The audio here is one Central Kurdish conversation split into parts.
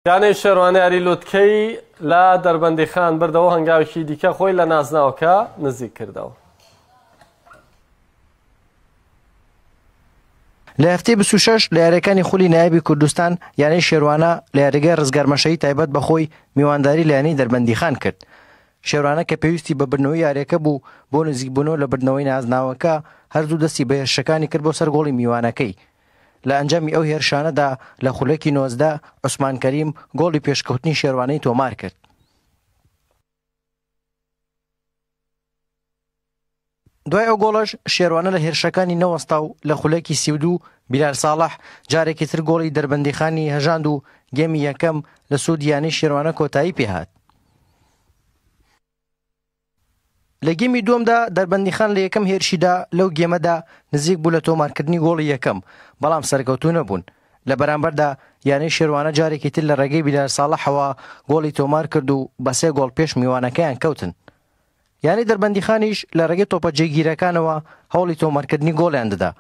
یانەی شێروانە یاری لوتکەی لە دەربەندیخان بردەوە هەنگاوێکی دیکە خۆی لە نازناوەکە نزیک کردەوە. لە هەفتەی 26 لە یاریەکانی خولی نایابی کوردستان یانەی شێروانە لە یاریگای ڕزگار مەشەی تایبەت بە خۆی میوانداری لە یانەی دەربەندیخان کرد. شێروانە کە پێویستی بە بردنەوەی یاریەکە بوو بۆ نزیکبوونەوە لە بردنەوەی نازناوەکە هەرزوو دەستی بە هێرشەکانی کرد بۆ سەر گۆڵی میوانەکەی. لە ئەنجامی ئەو هێرشانەدا لە خولەکی 19 عوسمان کەریم گۆڵی پێشکەوتنی شێروانەی تۆمار کرد. دوای ئەو گۆڵەش شێروانە لە هێرشەکانی نەوەستا و لە خولەکی 32 بیلال ساڵح جارێکی تر گۆڵی دەربەندیخانی هەژاند و گێمی یەکەم لە سوودی یانەی شێروانە کۆتایی پێهات. لە گێمی دووەمدا دەربەندیخان لە یەکەم هێرشیدا لەو گێمەدا نزیک بوو لە تۆمارکردنی گۆڵی یەکەم، بەڵام سەرکەوتوو نەبوون. لە بەرامبەردا یانەی شێروانە جارێکی تر لە ڕێگەی بیلال ساڵحەوە گۆڵی تۆمارکرد و بە سێ گۆڵ پێش میوانەکەیان کەوتن. یانەی دەربەندیخانیش لە ڕێگەی تۆپە جێگیرەکانەوە هەوڵی تۆمارکردنی گۆڵیان دەدا،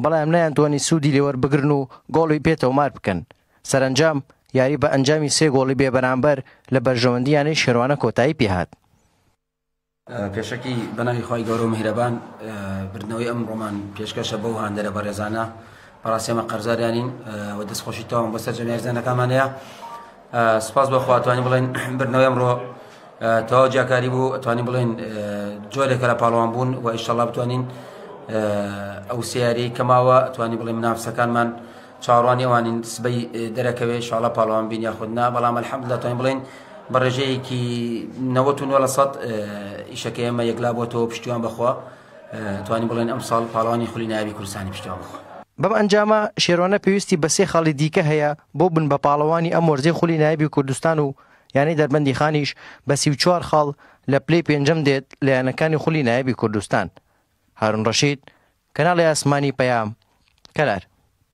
بەڵام نەیانتوانی سوودی لێوەربگرن و گۆڵی پێ تۆمار بکەن. سەرەنجام یاری بە ئەنجامی سێ گۆڵی بێبەرامبەر لە بەرژەوەندی یانەی شێروانە کۆتایی پێهات. پێشەکی بەناوی خوای گەورە و میهرەبان بردنەوەی ئەم ڕۆمان پێشکەشە بەو هاندەرە بەڕێزانە بەڕاستی ئەمە قەرزاریانین و دەستخۆشی تەواوم بۆ سەرجەم یاریزانەکانمان هەیە سپاس بۆ خوا توانین بڵێن بردنەوەی ئەمڕۆ تەواو جیاکاری بوو توانین بڵێن جۆرێکە لە پاڵەوان بوون و ئیشەڵا بتوانین ئەو سیاری کەماوە توانین بڵێن منافسەکانمان چاوەڕوانی ئەوانین سبەی دەرەکەوێ شاڵە پاڵەوان بین یاخود نا بەڵام الحمدلله توانین بڵێن بە ڕێژەیەکی 99 لە سەد ئیشەکە ئێمە یەکلا بۆتەوە پشتیوان بەخوا توانین بڵێن ئەم ساڵ پاڵەوانی خولی نایابی کوردستانی پشتیوان بەخوا. بەم ئەنجامە شێروانە پێویستی بە سێ خاڵی دیکە هەیە بۆ بوون بە پاڵەوانی ئەم وەرزەی خولی نایابی کوردستان و یانەی دەربەندیخانیش بە 34 خاڵ لە پلەی پێنجەم دێت لە یانەکانی خولی نایابی کوردستان. هارون ڕەشید، کەناڵی ئاسمانی پەیام، کەلار.